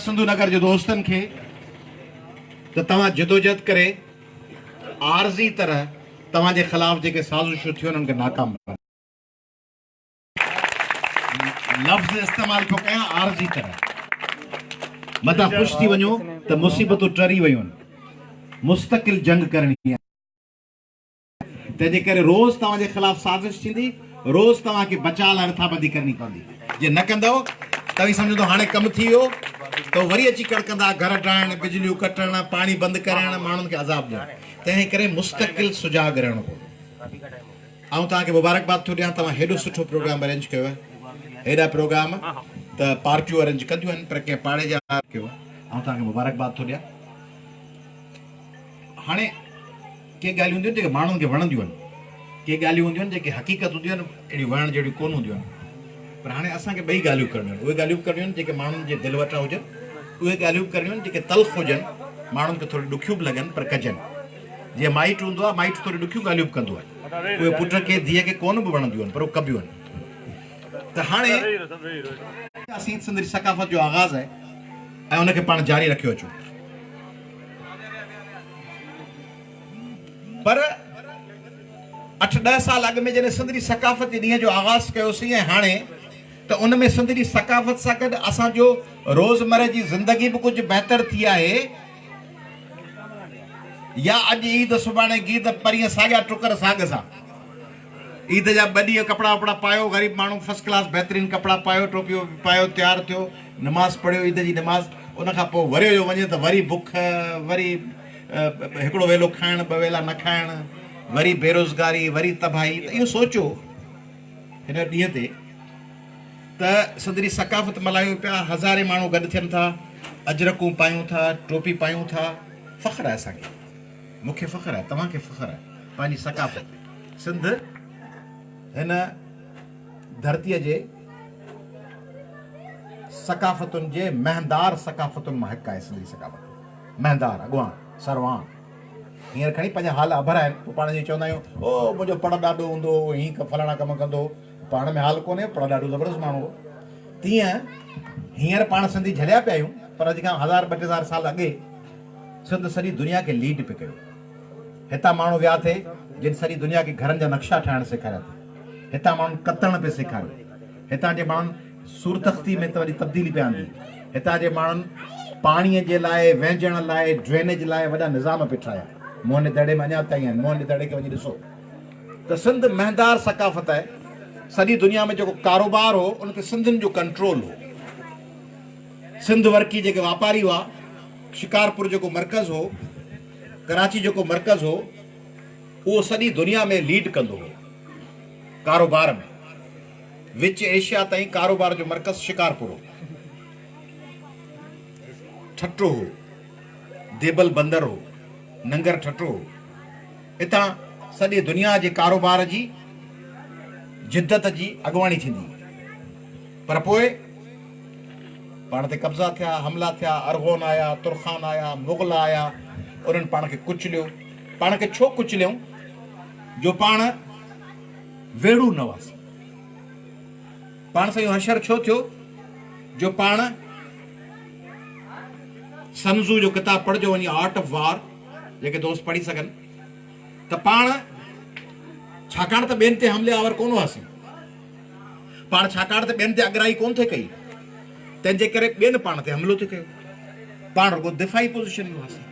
سنڌو نگر جي دوستن کي ته توهان جدوجهد ڪري عارضي طرح توهان جي خلاف جيڪي سازشون ٿيون انهن کي ناڪام بڻايو. لفظ استعمال پيو ڪيان عارضي طرح. متان خوش ٿي وڃو ته مصيبتون ٽري ويون آهن. مستقل جنگ ڪرڻي آهي. تنهن جي ڪري روز توهان جي خلاف سازش ٿيندي، روز توهان کي بچاء لاء رٿابندي ڪرڻي پوندي. جي نه ڪندؤ توهين سمجهندو هاڻي ڪم ٿي ويو ته وري اچي ڪڙڪندا، گهر ڊاهڻ، بجليون ڪٽڻ، پاڻي بند ڪرائڻ، ماڻهن کي عذاب ڏيڻ. تنهن ڪري مستقل سجاڳ رهڻو پوندو. آئون توهان کي مبارڪباد ٿو ڏيان توهان هيڏو سٺو پروگرام ارينج ڪيو آهي. هيڏا پروگرام ته پارٽيون ارينج ڪنديون آهن پر ڪنهن پاڙي جا ڪيو آهي. آئون توهان کي مبارڪباد ٿو ڏيان. هاڻي ڪي ڳالهيون هونديون آهن جيڪي ماڻهن کي وڻنديون آهن، ڪي ڳالهيون هونديون آهن جيڪي حقيقت هونديون آهن اهڙيون وڻڻ جهڙيون ڪونه هونديون آهن. پر هاڻي اسان کي ٻئي ڳالهيون ڪرڻيون آهن، اهي ڳالهيون به ڪرڻيون آهن جيڪي ماڻهن جي دل وٽان هجن، اهي ڳالهيون به ڪرڻيون آهن جيڪي تلخ هجن، ماڻهن کي ٿوري ڏکيون به لڳن پر ڪجن. جيئن مائٽ هوندو آهي، مائٽ ٿوري ڏکيون ڳالهيون به ڪندو آهي، اهي پٽ کي ڌيء کي ڪونه به وڻنديون آهن پر اهي ڪبيون آهن. ته هاڻي اسين سنڌ جي ثقافت جو آغاز آهي ۽ ان کي پاڻ جاري رکيو اچون. پر اٺ ڏهه سال اڳ ۾ جڏهن سنڌ جي ثقافت جي ڏينهن جو آغاز ڪيوسين ۽ هاڻي ته ان ۾ سنڌ جي ثقافت سان گڏ اسان جو روزمره جي زندگي به ڪجهه بهتر ٿي آهي يا اڄ عيد سڀاڻي گيد پرينء ساڳيا ٽڪر ساڳ سان. عيد جا ٻه ڏينهن ڪپڙا وپڙا پايو، غريب ماڻهو فرسٽ ڪلاس بهترين ڪپڙا پايو، ٽوپي ووپي پايو، تيار ٿيو، نماز پڙهيو عيد جي نماز، ان کان پوء وريو جو وڃي ته وري بک، وري هڪڙو ويلو کائڻ ٻه ويلا نه کائڻ، وري بيروزگاري، وري تباهي ته اهو سوچو هن ڏينهن تي ته سنڌڙي ثقافت ملهايون پيا، هزارين ماڻهو گڏ ٿين ٿا، اجرڪون پايون ٿا، ٽوپي پايون ٿا، فخر آهي اسان کي. مون کي فخر آهي، توهان کي فخر آهي پنهنجي ثقافت تي. سنڌ هن ڌرتيء جي ثقافتن جي مهندار ثقافتن مان هڪ آهي. سنڌي ثقافت مهندار، اڳواڻ، سرواڻ. هينئر کڻي پنهنجا حال اڀر آهن، پوء پاڻ جيئن چوندا آهيون، او منهنجو پڙ ڏاڏو هوندو هو، هي فلاڻا ڪم ڪندو هو. پاڻ ۾ حال ڪونهي، پڙ ڏاڏو زبردست ماڻهو هو. تيئن هينئر پاڻ سنڌي جهليا پيا آهيون، پر اڄ کان هزار ٻه ٽي هزار سال اڳي سنڌ سڄي دنيا کي ليڊ پئي ڪيو. هتان ماڻهو ويا ٿي جن سڄي دنيا کي گهرن جا نقشا ٺاهڻ سيکاريا ٿي. هتان ماڻهن ڪتڻ پئي سيکاريو. هتان جي ماڻهن صورتختي ۾ ته وڏي تبديلي پئي آندي. هتان جي ماڻهن پاڻيء جي لاء، وهنجڻ لاء، ڊرينيج لاء وڏا نظام پئي ٺاهيا. موهن جي دڙي ۾ اڃا تائين آهن. موهن جي دڙي کي وڃي ڏسو ته سنڌ مهندار ثقافت آهي. سڄي دنيا ۾ جيڪو ڪاروبار هو ان تي سنڌين جو ڪنٽرول هو. سنڌ ورڪي جيڪي واپاري هئا، شڪارپور جيڪو مرڪز هو، ڪراچي جيڪو مرڪز هو، اهو سڄي دنيا ۾ ليڊ ڪندو هو ڪاروبار ۾. وچ ايشيا تائين ڪاروبار جو مرڪز شڪارپور هو. ٺٽو هو، ديبل بندر هو، ننگر ٺٽو هو. اتان سڄي دنيا جي ڪاروبار جي جدت جي اڳواڻي ٿيندي هئي. پر پوء پاڻ تي قبضا ٿيا، حملا ٿيا، ارغون آيا، ترخان آيا، مغل آيا، انهن پاڻ کي ڪچليو. پاڻ کي ڇو ڪچليائون؟ جو پاڻ ويڙهو نه هئاسين. پاڻ سان اهو حشر ڇو ٿيو؟ جو پاڻ سنزو جو ڪتاب پڙهجو وڃي آرٽ آف وار، جيڪي دوست پڙهي سگهن ته پاڻ ڇاڪاڻ ته ٻين تي حملي آور ڪونه هئاسين. پاڻ ڇاڪاڻ ته ٻين تي اڳرائي ڪونه ٿي ڪئي، تنهن جي ڪري ٻين پاڻ تي حملو ٿي ڪيو. پاڻ رڳو دفاعي پوزيشن ۾ هئاسين.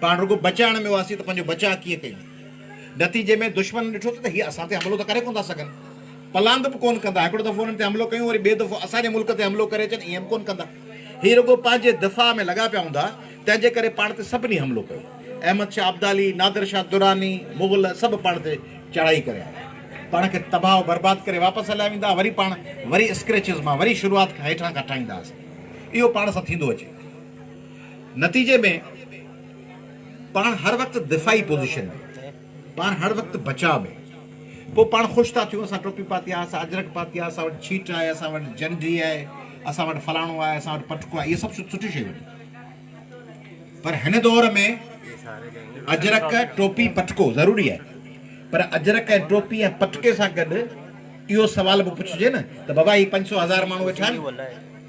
پاڻ رڳو بچائڻ ۾ هئاسين ته پنهنجو بچاء ڪيئن ڪيون. نتيجي ۾ دشمن ڏٺو ته هي اسان تي حملو ته ڪري ڪونه ٿا سگهن. پلاند به ڪونه ڪندا. هڪڙو دفعو انهن تي حملو ڪيون وري ٻئي دفعو اسان جي ملڪ تي حملو ڪري اچن ائين به ڪونه ڪندا. هي رڳو پنهنجي دفاع ۾ لڳا پيا هوندا، تنهن جي ڪري پاڻ تي سڀني حملو ڪيو. احمد شاهه ابدالي، نادر شاهه دراني، مغل سڀ پاڻ تي چڙهائي ڪري آيا. پاڻ کي تباهه و برباد ڪري واپس هليا ويندا، وري پاڻ وري اسڪريچز مان وري شروعات کان هيٺان کان ٺاهيندا هئاسين. اهو پاڻ سان ٿيندو اچي. نتيجي ۾ پاڻ هر وقت دفاعي پوزيشن ۾، پاڻ هر وقت بچاء ۾. پوء پاڻ خوش ٿا ٿيون، اسان ٽوپي پاتي آهي، اسان اجرڪ پاتي آهي، اسان وٽ ڇيٽ آهي، اسان وٽ جنڊي آهي، اسان وٽ فلاڻو آهي، اسان وٽ پٽڪو آهي، اهي سڀ سٺيون شيون آهن. پر هن دور ۾ اجرڪ، ٽوپي، پٽڪو ضروري آهي پر اجرڪ ۽ ٽوپي ۽ پٽڪي سان گڏ اهو سوال به پڇجي نه ته بابا هي 500 هزار ماڻهو ويٺا آهن.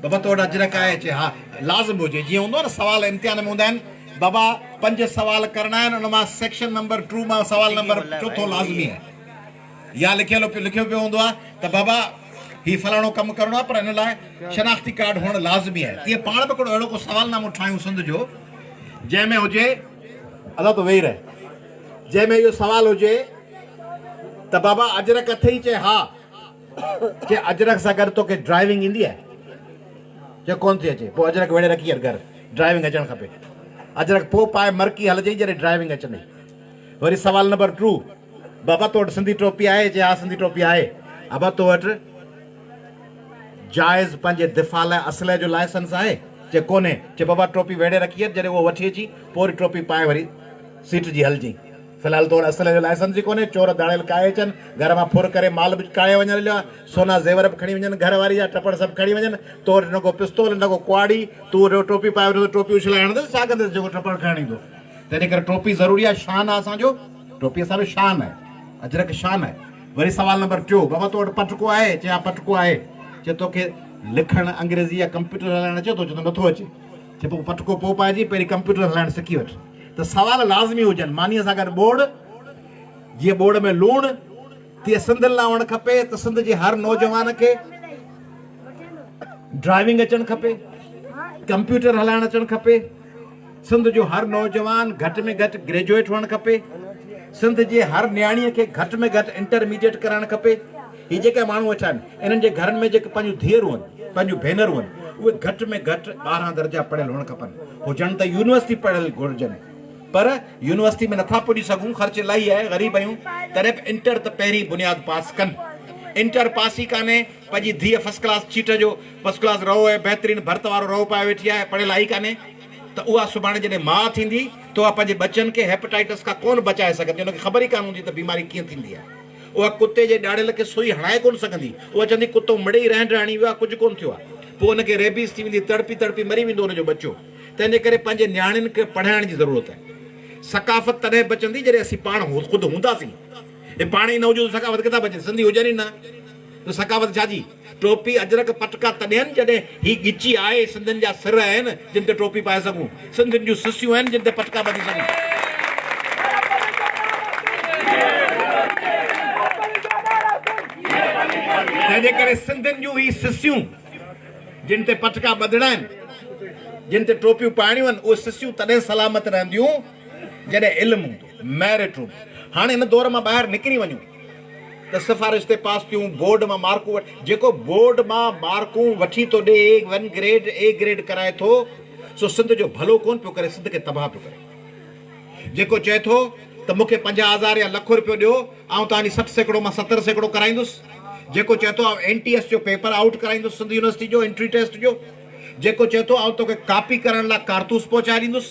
بابا تو وٽ اجرڪ آهي؟ چي ها. لازم هجي جيئن هوندو آهي نه سوال امتحان ۾ هوندا آهن بابا پنج سوال ڪرڻا آهن ان مان سيڪشن نمبر ٽو مان سوال نمبر چوٿون لازمي آهي يا لکيل لکيو پيو هوندو آهي ته بابا هي فلاڻو ڪم ڪرڻو آهي پر ان لاء شناختي ڪارڊ هئڻ لازمي آهي تيئن پاڻ به هڪڙو اهڙو ڪو سوال نامو ٺاهيون سنڌ جو جنهن ۾ هجي ادا تو ويهي رهه جنهن ۾ اهو سوال هجي ته بابا اجرڪ اٿئي؟ چي ها. چي اجرڪ سان گڏ توکي ڊرائيونگ ايندي آهي؟ چي ڪونه ٿي اچي. پوء اجرڪ ويڙهي رکي ڇڏ گهر، ڊرائيونگ اچڻ کپي. اجرڪ پوء پائي مرڪي هلجئين جڏهن ڊرائيونگ اچندئي. وري سوال نمبر ٽو، بابا تو وٽ سنڌي ٽوپي آهي؟ چي ها سنڌي ٽوپي آهي. ابا تو وٽ جائز پنهنجي دفاع لاء اسلحي جو لائسنس آهي؟ چي ڪونهي. چي بابا ٽوپي ويڙهي رکي ڇڏ جڏهن اهو وٺي اچين پوء وري ٽوپي پائي وري سيٽجي هلجئين. في الحال تو وٽ اسلحي جو لائسنس ئي ڪونهي، چور ڌاڙيل ڪاهي اچن، گهر مان ڦر ڪري مال به ڪاهي وڃن هليا، سونا زيور به کڻي وڃن، گهر واري جا ٽپڙ سڀ کڻي وڃن، تو وٽ نه ڪو پستول نه ڪو ڪهاڙي، تون وٽ ٽوپي پائي ويٺو ته ٽوپي اڇلائي هڻندس، ڇا ڪندس جيڪو ٽپڙ کڻڻ ايندو. تنهنجي ڪري ٽوپي ضروري آهي، شان آهي اسان جو، ٽوپي اسان جو شان آهي، اجرڪ شان آهي. وري سوال نمبر ٽيو، بابا تو وٽ پٽڪو آهي؟ چي ها پٽڪو آهي. چي توکي لکڻ انگريزي يا ڪمپيوٽر هلائڻ اچي ٿو؟ چي ٿو نٿو اچي. چي پوء پٽڪو پوء پائجي، پهرين ڪمپيوٽر هلائڻ سکي وٺ. ته سوال لازمي هجن، مانيء سان گڏ ٻوڙ، جيئن ٻوڙ ۾ لوڻ، تيئن سنڌ لاء هئڻ کپي ته سنڌ جي هر نوجوان کي ڊرائيونگ اچڻ کپي، ڪمپيوٽر هلائڻ اچڻ کپي، سنڌ جو هر نوجوان گهٽ ۾ گهٽ گريجوئيٽ هئڻ کپي، سنڌ جي هر نياڻيء کي گهٽ ۾ گهٽ انٽرميڊيٽ ڪرائڻ کپي. هي جيڪي ماڻهو ويٺا آهن، انهن جي گهرن ۾ جيڪي پنهنجون ڌيئرون آهن، پنهنجون ڀينرون آهن، اهي گهٽ ۾ گهٽ 12 درجا پڙهيل هئڻ کپن. هجڻ ته يونيورسٽي پڙهيل گهرجن، پر يونيورسٽي ۾ نٿا پڄي سگهون، خرچ الاهي آهي، غريب آهيون، تڏهن به انٽر ته پهرين بنياد پاس ڪن. انٽر پاس ئي ڪانهي، پنهنجي ڌيء فرسٽ ڪلاس چيٽ جو فرسٽ ڪلاس رئو ۽ بهترين ڀرت وارو رئو پائي ويٺي آهي، پڙهيل آهي ئي ڪانهي، ته اها سڀاڻي جڏهن ماء ٿيندي ته اها پنهنجي ٻچن کي هيپاٽائٽس کان ڪونه بچائي سگهندي، ان کي خبر ئي ڪانه هوندي ته بيماري ڪيئن ٿيندي آهي. اها ڪتي جي ڏاڙهيل کي سوئي هڻائي ڪونه سگهندي. اها چوندي ڪتو مڙئي رهنڊ هڻي ويو آهي، ڪجهه ڪونه ٿيو آهي. پوء ان کي ريبيز ٿي ويندي، تڙپي تڙپي مري ويندو ان جو ٻچو. تنهن جي ڪري پنهنجي نياڻين کي پڙهائڻ جي ضرورت آهي. ثقافت تڏهن بچندي جڏهن اسين پاڻ خود هونداسين. جي پاڻ ئي نه هجون ته ثقافت ڪٿان بچندي؟ سنڌي هجن ئي نه ته ثقافت ڇا جي؟ ٽوپي، اجرڪ، پٽڪا تڏهن جڏهن هي ڳچي آهي، سنڌين جا سر آهن جن تي ٽوپي پائي سگهون، سنڌين جون سسيون آهن جن تي پٽڪا ٻڌي سگهون. تنهن جي ڪري سنڌين جون هي سسيون جن تي پٽڪا ٻڌڻا آهن، جن تي ٽوپيون پائڻيون آهن، اهي سسيون تڏهن سلامت رهنديون جڏهن علم هوندو، ميرٽ هوندو. هاڻي هن دور مان ٻاهر نڪري وڃون. ته سفارش تي پاس ٿيون، بورڊ مان مارڪون وٺ، جيڪو بورڊ مان مارڪون وٺي ٿو ڏي، A one grade, A grade ڪرائي ٿو، سو سنڌ جو ڀلو ڪونه پيو ڪري، سنڌ کي تباهه پيو ڪري. جيڪو چئي ٿو ته مون کي 50 هزار يا لک روپيو ڏيو، آئون توهان جي 60% مان 70% ڪرائيندس. جيڪو چئي ٿو آئون اين ٽي ايس جو پيپر آئوٽ ڪرائيندس سنڌ يونيورسٽي جو انٽري ٽيسٽ جو. جيڪو چئي ٿو آئون توکي ڪاپي ڪرڻ لاء ڪارتوس پهچائي ڏيندس.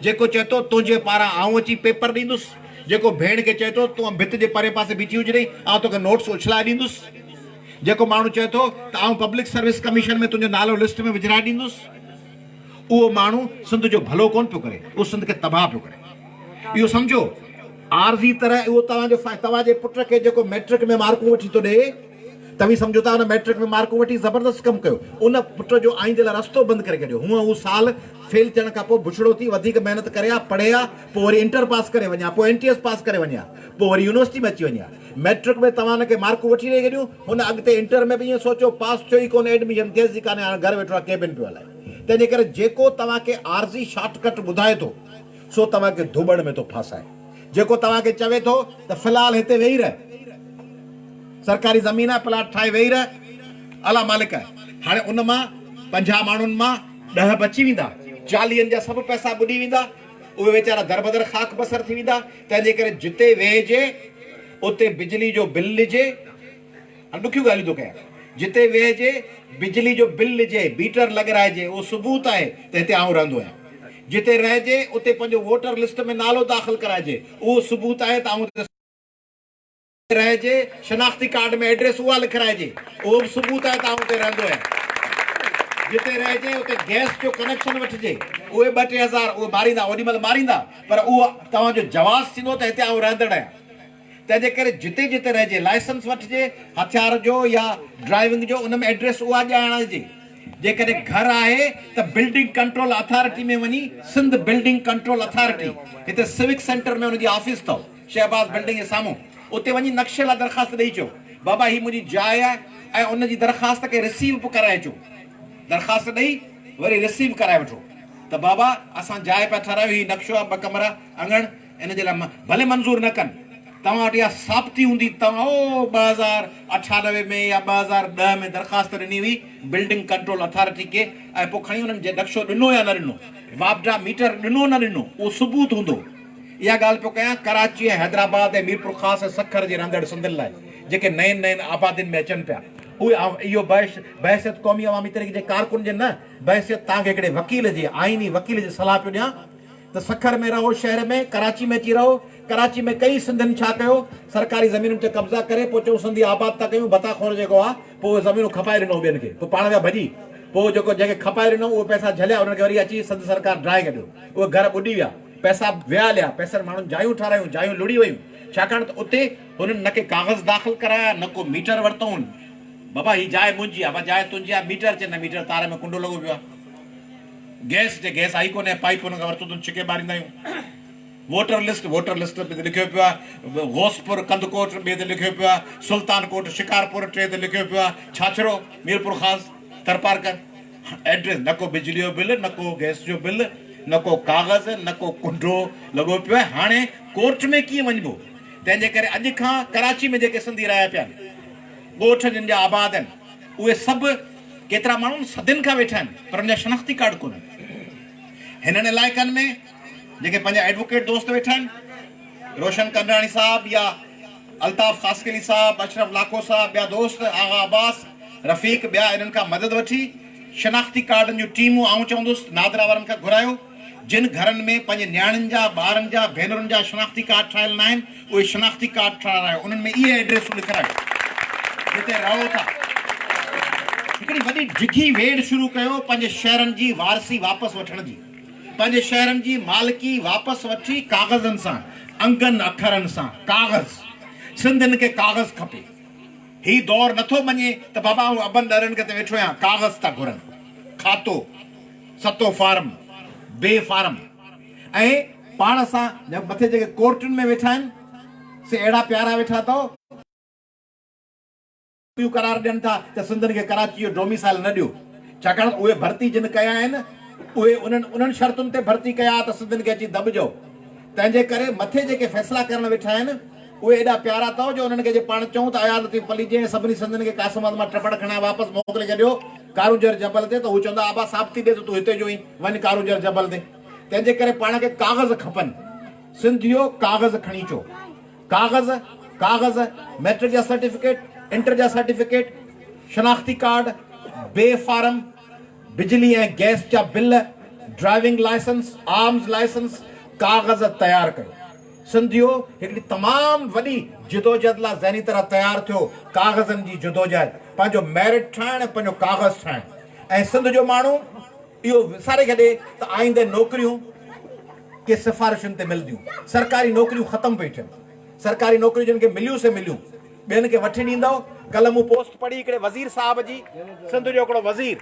جيڪو چئي ٿو تنهنجي پاران آئون اچي پيپر ڏيندس. جيڪو ڀيڻ کي چئي ٿو تون ڀت جي پرئين پاسي بيٺي هججئين، آئون توکي نوٽس اڇلائي ڏيندس. جيڪو ماڻهو چئي ٿو ته آئون پبلڪ سروس ڪميشن ۾ تنهنجو نالو لسٽ ۾ وجهرائي ڏيندس، اهو ماڻهو سنڌ جو ڀلو ڪونه پيو ڪري، اهو سنڌ کي تباهه پيو ڪري. اهو سمجهو، عارضي طرح اهو توهان جو توهان جي پٽ کي جيڪو مئٽرڪ ۾ مارڪون وٺي ٿو ڏئي، توهين سمجهو ٿا ان مئٽرڪ ۾ مارڪون وٺي زبردست ڪم ڪيو، ان پٽ جو آئيندي لاء رستو بند ڪري ڇڏيو. هونء هو سال فيل ٿيڻ کان پوء بڇڙو ٿي وڌيڪ محنت ڪري ها، پڙهي ها، پوء وري انٽر پاس ڪري وڃي ها، پوء اين ٽي ايس پاس ڪري وڃي ها، پوء وري يونيورسٽي ۾ اچي وڃي ها. مئٽرڪ ۾ توهان ان کي مارڪون وٺي ڏئي ڇڏيون، هن اڳتي انٽر ۾ به ائين سوچيو، پاس ٿيو ئي ڪونه، ايڊميشن ٿيس ئي ڪانه، هاڻ گهر ويٺو آهي ڪيبن پيو هلائي. تنهن جي ڪري جيڪو توهان کي عارضي شارٽ ڪٽ ٻڌائي ٿو، سو توهان کي ڌوٻڻ ۾ ٿو ڦاسائي. جيڪو توهان کي چوي ٿو ته في الحال هتي ويهي رهه، سرڪاري زمين آهي، پلاٽ ٺاهي ويهي رهه، الله مالڪ آهي. هاڻي ان مان 50 ماڻهن مان 10 بچي ويندا، چاليهن جا سڀ پئسا ٻڏي ويندا، اهي ويچارا دربدر خاڪ بصر ٿي ويندا، تنهن جي ڪري جتي ويهجي اتي بجلي جو بل ڏجي، هاڻي ڏکيون ڳالهيون ٿو ڪيان، جتي ويهجي بجلي جو بل ڏجي، ميٽر لڳرائجي، اهو ثبوت آهي ته هتي آئون رهندو آهيان، جتي رهجي اتي پنهنجو ووٽر لسٽ ۾ نالو داخل ڪرائجي، اهو ثبوت آهي ته آئون هتي. رهجي، شناختي ڪارڊ ۾ ايڊريس اها لکرائجي، اهو به ثبوت آهي ته آئون اتي رهندو آهيان. جتي رهجي اتي گئس جو ڪنيڪشن وٺجي، اهي ٻه ٽي هزار اهي ماريندا اوڏي مهل ماريندا پر اهو توهان جو جواز ٿيندو ته هتي آئون رهندڙ آهيان. تنهن جي ڪري جتي جتي رهجي لائسنس وٺجي هٿيار جو يا ڊرائيونگ جو ان ۾ ايڊريس اها ڄاڻائجي. جيڪڏهن گهر آهي ته بلڊنگ ڪنٽرول اٿارٽي ۾ وڃي سنڌ بلڊنگ ڪنٽرول اٿارٽي هتي سوڪ سينٽر ۾ ان جي آفيس اٿو شهباز بلڊنگ جي سامهون اتي وڃي نقشي لاء درخواست ڏئي اچو بابا هي منهنجي جاء آهي ۽ ان جي درخواست کي رسيو به ڪرائي اچو درخواست ڏئي وري رسيو ڪرائي وٺو ته بابا اسان جاء پيا ٺهرايو هي نقشو آهي ٻه ڪمرا اڱڻ ان جي لاء ڀلي منظور نه ڪن، توهان وٽ اها ثابتي هوندي ته توهان او 2098 ۾ يا 2010 ۾ درخواست ڏني هئي بلڊنگ ڪنٽرول اٿارٽي کي ۽ پوء کڻي انهن جي نقشو ڏنو يا نه ڏنو، واپڊا ميٽر ڏنو نه ڏنو اهو ثبوت هوندو. اها ڳالهه پيو ڪيان ڪراچي ۽ حيدرآباد ۽ ميرپورخاص ۽ سکر جي رهندڙ سنڌين لاء جيڪي نين نين آبادين ۾ اچن پيا اهي اهو بحيثيت قومي عوامي تحريڪ جي ڪارڪن جي نه بحيثيت توهان کي هڪڙي وڪيل جي آئيني وڪيل جي صلاح پيو ڏيان ته سکر ۾ رهو شهر ۾ ڪراچي ۾ اچي رهو ڪراچي ۾ ڪئي سنڌين ڇا ڪيو سرڪاري زمينن تي قبضا ڪري پوء چئون سنڌي آباد ٿا ڪيون ڀتا خور جيڪو آ پوء اهي زمينون کپائي ڏنو ٻين کي پوء پاڻ ويا ڀڄي پوء جيڪو جنهن کي کپائي ڏنو اهي پئسا جهليا انهن کي وري اچي سنڌ سرڪار ڊاهي ڪڍيو اهي گهر ٻڏي ويا پئسا ويا هليا پئسن ماڻهن جايون ٺهرايون جايون لڙي ويون ڇاڪاڻ ته اتي هنن نه ڪي ڪاغذ داخل ڪرايا نه ڪو ميٽر ورتائون بابا هي جاء منهنجي آ بابا جاء تنهنجي آ ميٽر چي نه ميٽر تار ۾ ڪنڊو لڳو پيو آ. گئس جي گئس آئي ڪونهي پائيپ ان کان ورتو اٿن ڇڪي ٻاريندا آهيون ووٽر لسٽ ووٽر لسٽ تي لکيو پيو آهي غوثپور ڪنڌڪوٽ ٻئي تي لکيو پيو آهي سلطان ڪوٽ شڪارپور ٽي تي لکيو پيو آهي ڇاڇرو ميرپورخاص ٿرپارڪر ايڊريس نه ڪو بجلي جو بل نه ڪو گئس جو بل نه ڪو ڪاغذ نه ڪو ڪنڊو لڳو پيو آهي هاڻي ڪورٽ ۾ ڪيئن وڃبو تنهن جي ڪري اڄ کان ڪراچي ۾ جيڪي سنڌي رهيا پيا آهن ڳوٺ جن جا آباد آهن اهي سڀ ڪيترا ماڻهو صدين کان ويٺا آهن پر انهن جا شناختي ڪارڊ ڪونهن. هنن علائقن ۾ جيڪي پنهنجا ايڊووڪيٽ دوست ويٺا آهن روشن ڪنڊراڻي صاحب يا الطاف خاصخيلي صاحب، اشرف لاکو صاحب ٻيا دوست آغا عباس، رفيق ٻيا انهن کان مدد وٺي شناختي ڪارڊن جون ٽيمون آئون چوندس نادرا وارن کان گهرايو جن گهرن ۾ پنهنجي نياڻين جا، ٻارن جا، ڀينرن جا شناختي ڪارڊ ٺاهيل ناهن، اهي شناختي ڪارڊ ٺاهرايو، انهن ۾ اهي ايڊريسون لکرايو جتي رهو ٿا. هڪڙي وڏي ڊگهي ويڙهه شروع ڪيو پنهنجي شهرن جي وارثي واپس وٺڻ جي. پنهنجي شهرن جي مالڪي واپس وٺي ڪاغذن سان، انگن اکرن سان، ڪاغذ. سنڌين کي ڪاغذ کپي. هي دور نٿو مڃي ته بابا آئون ابن ڏاڏن کي ته ويٺو آهيان، ڪاغذ ٿا گهرن. کاتو. ستو فارم، بي فارم ۽ پاڻ سان مٿي جيڪي ڪورٽن ۾ ويٺا آهن سي اهڙا پيارا ويٺا اٿو. اهو قرار ڏين ٿا ته سنڌين کي ڪراچي جو ڊوميسائل نه ڏيو ڇاڪاڻ ته اهي ڀرتي جن ڪيا آهن اهي انهن انهن شرطن تي ڀرتي ڪيا ته سنڌين کي اچي دٻجو تنهن جي ڪري مٿي جيڪي فيصلا ڪرڻ ويٺا آهن اهي ايڏا پيارا اٿئو جو انهن کي جي پاڻ چئون ته اياز لطيف پليجي ۽ سڀني سنڌين کي قاسم آباد مان ٽپڙ کڻائي واپس موڪلي ڇڏيو ڪارونجهر جبل تي ته هو چوندا ابا ثابتي ڏي ته تون هتي جو آهين وڃ ڪارونجهر جبل تي. تنهن جي ڪري پاڻ کي ڪاغذ کپن. سنڌيو ڪاغذ کڻي اچو. ڪاغذ، ڪاغذ، مئٽرڪ جا سرٽيفڪيٽ، انٽر جا سرٽيفڪيٽ، شناختي ڪارڊ، بي فارم، بجلي ۽ گئس جا bill, driving licence, arms licence, ڪاغذ تيار ڪيو. سنڌيو هڪڙي تمام وڏي جدوجهد لا ذهني طرح تيار ٿيو، ڪاغذن جي جدوجهد، پنهنجو ميرٽ ٺاهڻ ۽ پنهنجو ڪاغذ ٺاهڻ ۽ سنڌ جو ماڻهو اهو وساري ڇڏي ته آئنده نوڪريون ڪي سفارشن تي ملنديون، سرڪاري نوڪريون ختم پيون ٿين، سرڪاري نوڪريون جن کي مليون سي مليون، ٻين کي وٺي ڏيندؤ، ڪلهه مون پوسٽ پڙهي هڪڙي وزير صاحب جي، سنڌ جو هڪڙو وزير.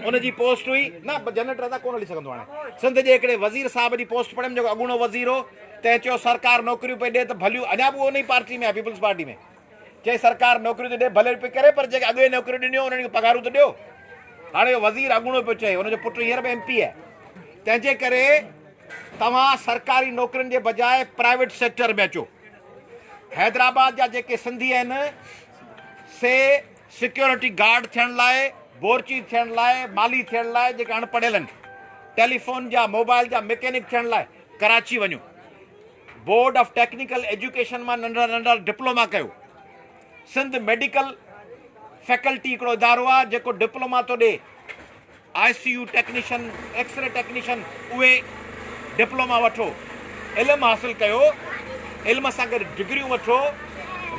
ان جي پوسٽ هئي نه جنريٽر ادا ڪونه هلي سگهندو هاڻي سنڌ جي هڪڙي وزير صاحب جي پوسٽ پڙهيم جيڪو اڳوڻو وزير هو تنهن چيو سرڪار نوڪريون پئي ڏي ته ڀليون اڃا به اهو ان ئي پارٽي ۾ آهي پيپلز پارٽي ۾ چئي سرڪار نوڪريون ته ڏي ڀلي پئي ڪري پر جيڪي اڳي نوڪريون ڏنيون انهن کي پگهارون ته ڏيو هاڻي اهو وزير اڳوڻو پيو چئي ان جو پٽ هينئر به ايم پي آهي تنهن جي ڪري توهان سرڪاري نوڪرين جي بجاء پرائيويٽ سيڪٽر ۾ اچو حيدرآباد جا جيڪي سنڌي آهن سي سيڪيورٽي گارڊ ٿيڻ لاء، بورچي ٿيڻ لاء، مالهي ٿيڻ لاء جيڪي اڻ پڙهيل آهن، ٽيليفون جا، موبائل جا مڪينڪ ٿيڻ لاء ڪراچي وڃو. بورڊ آف ٽيڪنيڪل ايجوڪيشن مان ننڍڙا ننڍڙا ڊپلوما ڪيو. سنڌ ميڊيڪل فيڪلٽي هڪڙو ادارو آهي جيڪو ڊپلوما ٿو ڏي. I C U technician, X ray technician اهي ڊپلوما وٺو، علم حاصل ڪيو، علم سان گڏ ڊگريون وٺو،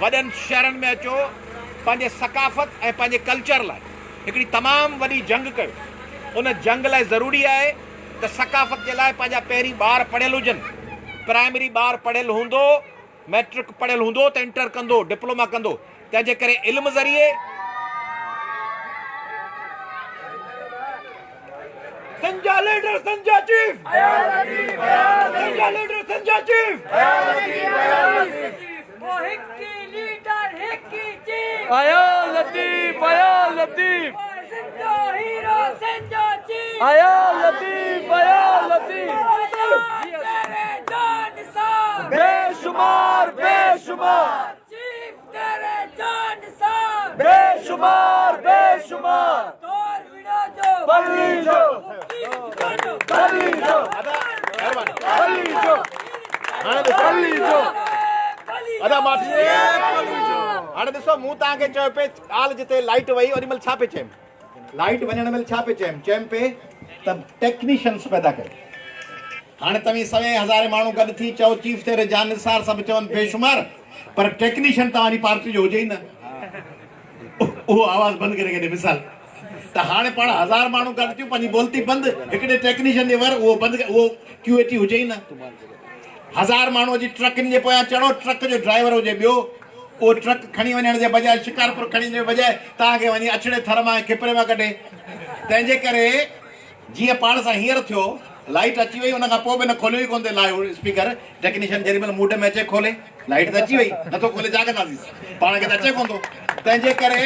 وڏن شهرن ۾ اچو، پنهنجي ثقافت ۽ پنهنجي ڪلچر لاء هڪڙي تمام وڏي جنگ ڪيو. ان جنگ لاء ضروري آهي ته ثقافت جي لاء پنهنجا پهرين ٻار پڙهيل هجن، پرائمري ٻار پڙهيل هوندو، مئٽرڪ پڙهيل هوندو ته انٽر ڪندو، ڊپلوما ڪندو، تنهن جي ڪري علم ذريعي سنڌ جا ليڊر سنڌ جا چيف سنڌ جا ليڊر سنڌ جا چيف. اياز لطيف اياز لطيف اياز لطيف اياز لطيف بيشمار بيشمار بيشمار بيشمار پليجو پليجو پليجو پليجو. ادا ماٺ هاڻي ڏسو مون توهان کي چيو پئي ڳالهه جتي لائيٽ وئي اوڏي مهل ڇا پئي چيم؟ لائيٽ وڃڻ مهل ڇا پئي چيم؟ چيم پئي ته ٽيڪنيشنس پيدا ڪريو. هاڻي توهين سوين هزارين ماڻهو گڏ ٿي چئو چيف تيري جان نثار سڀ چون بيشمار پر ٽيڪنيشن توهان جي پارٽي جو هجي ئي نه. اهو آواز بند ڪري ڪڏي مثال ته هاڻي پاڻ هزار ماڻهو گڏ ٿيون پنهنجي بولتي بند هڪڙي ٽيڪنيشن جي ور اهو بند اهو ڪيو اي ٽي هجي ئي نه. هزار ماڻهو اچي ٽرڪن جي پويان چڙهو ٽرڪ جو ڊرائيور هجي ٻيو اهو ٽرڪ کڻي وڃڻ جي بجاء شڪارپور کڻي وڃڻ جي بجاء توهان کي وڃي اڇڙي ٿر مان ۽ کپري مان ڪڍي تنهن جي ڪري جيئن پاڻ سان هينئر ٿيو لائيٽ اچي وئي ان کان پوء به هن کوليو ئي ڪونه ٿي لائوڊ اسپيڪر ٽيڪنيشن جيڏي مهل موڊ ۾ اچي کولي لائيٽ ته اچي وئي نٿو کولي ڇا ڪنداسيس پاڻ کي ته اچي ڪونه ٿو تنهن جي ڪري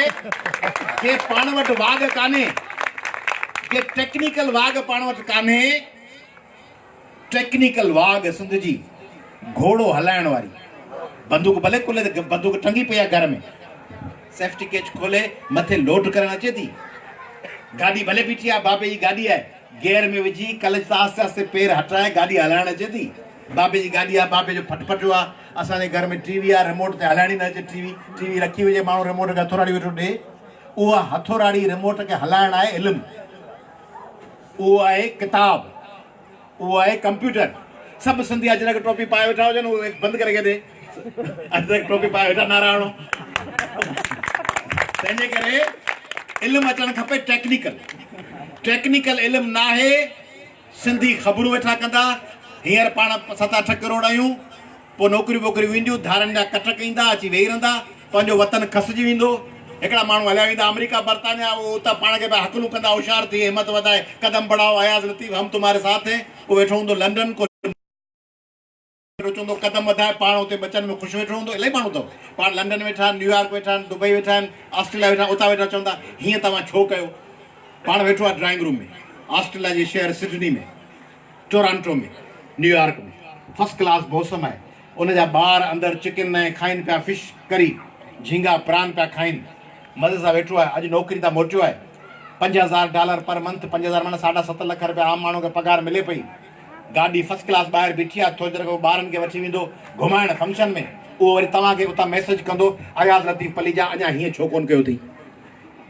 جي پاڻ وٽ واڳ ڪانهي جي ٽيڪنيڪل واڳ پاڻ وٽ ڪانهي ٽيڪنيڪل واڳ سنڌ جي گهوڙو هلائڻ واري بندوق ڀلي ڪلهي تي بندوق ٽنگي پئي آهي گهر ۾ سيفٽي ڪيچ کولي مٿي لوڊ ڪرڻ اچي ٿي. گاڏي ڀلي بيٺي آهي بابي جي گاڏي آهي گيئر ۾ وجهي ڪلچ تان آهستي آهستي پير هٽرائي گاڏي هلائڻ اچي ٿي. بابي جي گاڏي آهي بابي جو ڦٽ ڦٽيو آهي. اسان جي گهر ۾ ٽي وي آهي رموٽ تي هلائڻ ئي نه اچي ٽي وي. ٽي وي رکي هجي ماڻهو رموٽ کي هٿوراڙي ويٺو ڏي. اها هٿوراڙي رموٽ کي هلائڻ آهي علم. اهو آهي ڪتاب. اهو آهي ڪمپيوٽر. سڀ سنڌي اجرڪ ٽوپي پائي ويٺا هجن اهو بند ڪري ڇڏي. اجرڪ ٽوپي پائي ويٺا نعرا هڻو. تنهن جي ڪري علم اچڻ کپي ٽيڪنيڪل. ٽيڪنيڪل علم ناهي سنڌي خبرون ويٺا ڪندا. هينئر پاڻ ست اٺ ڪروڙ آهيون. پوء نوڪريون ٻوڪريون وينديون، ڌارين جا ڪٽڪ ايندا، اچي ويهي رهندا، پنهنجو وطن کسجي ويندو، هڪڙا ماڻهو هليا ويندا آمريڪا، برطانيا، اهي اتان پاڻ کي پيا هڪلون ڪندا، هوشيار ٿي، همت وڌائي، قدم بڙهائو، اياز لطيف هم تمهاري ساٿ هين، ڪو ويٺو هوندو لنڊن، ڪو چوندو قدم وڌائي، پاڻ اتي ٻچن ۾ خوش ويٺو هوندو، الائي ماڻهو اٿو، پاڻ لنڊن ويٺا آهن، نيويارڪ ويٺا آهن، دبئي ويٺا آهن، آسٽريليا ويٺا آهن، اتان ويٺا چوندا هيئن توهان ڇو ڪيو، پاڻ ويٺو آهي ڊرائنگ روم ۾، آسٽريليا جي شهر Sydney ۾. Toronto ۾، New York ۾ first class موسم آهي. ان جا ٻار اندر چڪن ۽ کائين پيا فش ڪري، جهينگا پران پيا کائين. مزي سان ويٺو آهي. اڄ نوڪري تان موٽيو آهي. 5000 ڊالر پر منٿ، 5000 معنيٰ ساڍا ست لک رپيا عام ماڻهو کي پگهار ملي پئي. گاڏي فرسٽ ڪلاس ٻاهر بيٺي آهي. ٿوري دير کان پوء ٻارن کي وٺي ويندو گهمائڻ فنڪشن ۾. اهو وري توهان کي اتان ميسيج ڪندو، اياز لطيف پليجا اڃا هيئن ڇو ڪونه ڪيو اٿئي؟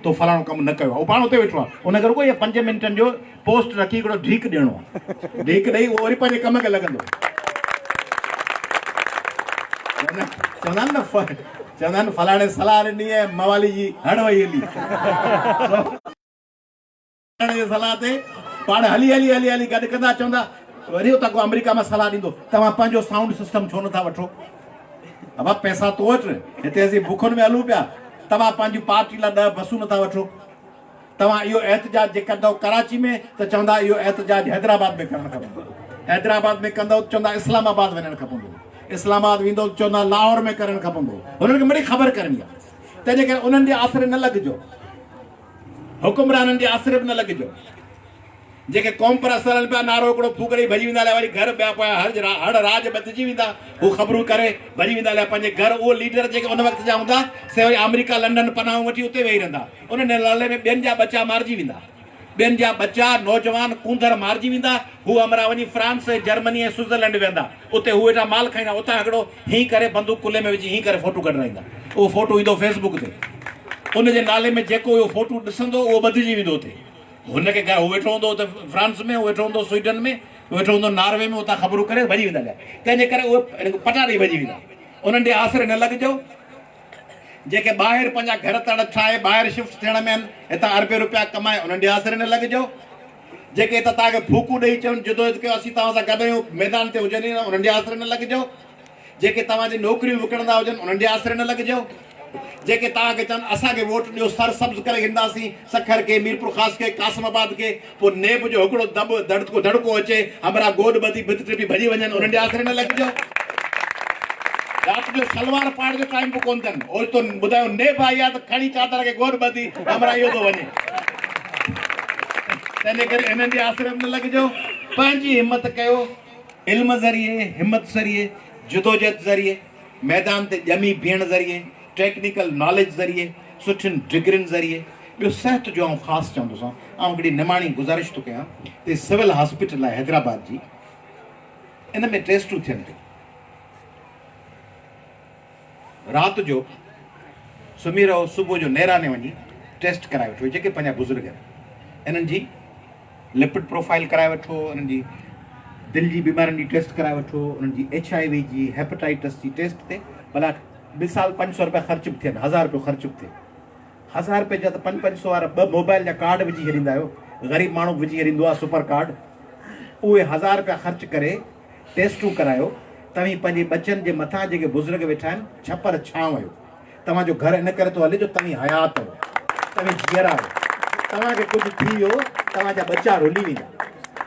تو فلاڻو ڪم نه ڪيو آهي. هو پاڻ اتي ويٺو آهي. ان کي رڳو اهي پنج منٽن جو پوسٽ رکي هڪڙو ڍيڪ ڏيڻو آهي. ڍيڪ ڏئي اهو وري پنهنجي ڪم کي لڳندو. چوندا آهن نه چوندا آهن فلاڻي صلاح ڏني ۽ موالي جي هڙ وئي هلي. هڻ جي صلاح تي پاڻ هلي هلي هلي هلي گڏ ڪندا چوندا وري اتان ڪو آمريڪا مان صلاح ڏيندو توهان پنهنجو سائونڊ سسٽم ڇو نٿا وٺو ابا پئسا تو وٽ هتي اسين بکن ۾ هلون پيا توهان پنهنجي پارٽي لاء 10 بسون نٿا وٺو توهان اهو احتجاج جي ڪندو ڪراچي ۾ ته چوندا اهو احتجاج حيدرآباد ۾ ڪرڻ کپندو حيدرآباد ۾ ڪندو ته چوندا اسلام آباد وڃڻ کپندو اسلام آباد ويندو ته چوندا لاهور ۾ ڪرڻ کپندو هنن کي مڙئي خبر ڪرڻي آهي تنهنجي ڪري انهن جي آسري نه لڳجو حڪمرانن جي آسري به نه لڳجو. جيڪي قوم پرست هلن پيا نعرو هڪڙو ڦوڪ ڏئي ڀڄي ويندا هليا وري گهر ٻيا پويان هر هڙ راڄ ٻڌجي ويندا هو خبرون ڪري ڀڄي ويندا هليا پنهنجي گهر اهو ليڊر جيڪي ان وقت جا هوندا سي وري آمريڪا لنڊن پناهون وٺي اتي ويهي رهندا ان نالي ۾ ٻين جا ٻچا مارجي ويندا ٻين جا ٻچا نوجوان ڪونڌر مارجي ويندا هو همراهه وڃي فرانس ۽ جرمني ۽ سوئٽزرلينڊ ويهندا اتي هو ويٺا مال کائيندا اتان هڪڙو هين ڪري بندوق ڪلهي ۾ وجهي هين ڪري فوٽو ڪڍرائيندا اهو فوٽو ايندو فيس بڪ تي ان جي نالي ۾ جيڪو اهو فوٽو ڏسندو اهو ٻڌجي ويندو اتي هن کي گهر هو ويٺو هوندو اتي فرانس ۾ هو ويٺو هوندو سوئيڊن ۾ هو ويٺو هوندو ناروي ۾ اتان خبرون ڪري ڀڄي ويندا هليا تنهن جي ڪري اهي پٽا ڏئي ڀڄي ويندا انهن ڏي آسري نه لڳجو جيڪي ٻاهر پنهنجا گهر تڙ ٺاهي ٻاهر شفٽ ٿيڻ ۾ آهن هتان اربين روپيا ڪمائي انهن ڏي آسري نه لڳجو جيڪي هتان توهان کي ڦوڪون ڏئي چون جدوجهد ڪيو اسين توهان سان گڏ آهيون ميدان تي هجن ئي نه انهن ڏي آسري نه لڳجو جيڪي توهان جي نوڪريون وڪڻندا هجن انهن ڏي آسري نه لڳجو. جيڪي توهان کي چون اسان کي ووٽ ڏيو سر سبز ڪري گهنداسين سکر کي، ميرپورخاص کي، قاسم آباد کي، پوء نيب جو هڪڙو دٻ دڙڪو دڙڪو اچي همراهه گوڏ ٻڌي ڀت ٽپي ڀڄي وڃن انهن جي آسري نه لڳجو. رات جو شلوار پائڻ جو ٽائيم به ڪونه اٿن. اوچتو ٻڌايو نيب آئي آهي ته کڻي چادر کي گوڏ ٻڌي همراهه اهو ٿو وڃي. تنهنجي ڪري انهن جي آسري به نه لڳجو. پنهنجي همت ڪيو. علم ذريعي، همت ذريعي، جدوجهد ذريعي، ميدان تي ڄمي بيهڻ ذريعي، ٽيڪنيڪل ناليج ذريعي، سٺين ڊگرين ذريعي، ٻيو صحت جو آئون خاص چوندوسان، آئون هڪڙي نماڻي گذارش ٿو ڪيان ته سول هاسپيٽل آهي حيدرآباد جي، ان ۾ ٽيسٽون ٿين پيون، رات جو سمهي رهو صبح جو نيراني وڃي ٽيسٽ ڪرائي وٺو جيڪي پنهنجا بزرگ آهن انهن جي لپڊ پروفائل ڪرائي وٺو انهن جي دل جي بيمارين جي ٽيسٽ ڪرائي وٺو انهن جي ايڇ I وي جي هيپاٽائٽس جي ٽيسٽ تي ڀلا مثال 500 روپيا خرچ به ٿين 1000 روپيو خرچ به ٿئي 1000 روپئي جا ته پنج پنج سو وارا ٻه موبائل جا ڪارڊ وجهي ڇڏيندا آهيو غريب ماڻهو به وجهي ڇڏيندو آهي سپر ڪارڊ اهي 1000 روپيا خرچ ڪري ٽيسٽون ڪرايو، توهين پنهنجي ٻچن جي مٿان جيڪي بزرگ ويٺا آهن، ڇپر ڇانو آهيو. توهان جو گهر ان ڪري ٿو هلي جو توهين حيات آهيو، توهين جيئرا آهيو. توهان کي ڪجهه ٿي ويو، توهان جا ٻچا رلي ويندا.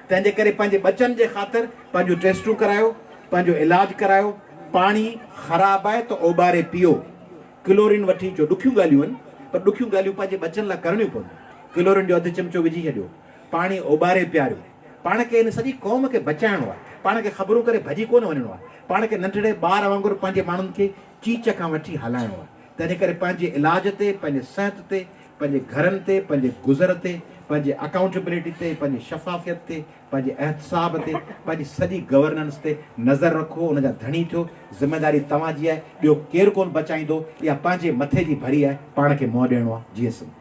تنهن جي ڪري پنهنجي ٻچن جي خاطر پنهنجون ٽيسٽون ڪرايو، پنهنجو علاج ڪرايو. پاڻي خراب آهي ته اوٻاري پيئو. ڪلورين وٺي اچو. ڏکيون ڳالهيون آهن، پر ڏکيون ڳالهيون پنهنجي ٻچن لاء ڪرڻيون پونديون. ڪلورين جو اڌ چمچو وجهي ڇڏيو. پاڻي اوٻاري پياريو. پاڻ کي هن سڄي قوم کي بچائڻو آهي. پاڻ کي خبرون ڪري ڀڄي ڪونه وڃڻو آهي. پاڻ کي ننڍڙي ٻار وانگر پنهنجي ماڻهن کي چيچ کان وٺي هلائڻو آهي. تنهنجي ڪري پنهنجي علاج تي، پنهنجي صحت تي، پنهنجي گهرن تي، پنهنجي گذر تي، پنهنجي اڪائونٽبلٽي تي، پنهنجي شفافيت تي، پنهنجي احتساب تي، پنهنجي سڄي گورننس تي نظر رکو، ان جا ڌڻي ٿيو. ذميداري توهان جي آهي، ٻيو ڪير ڪونه بچائيندو. اها پنهنجي مٿي جي ڀري آهي، پاڻ کي منهن ڏيڻو آهي. جيئي سنڌ.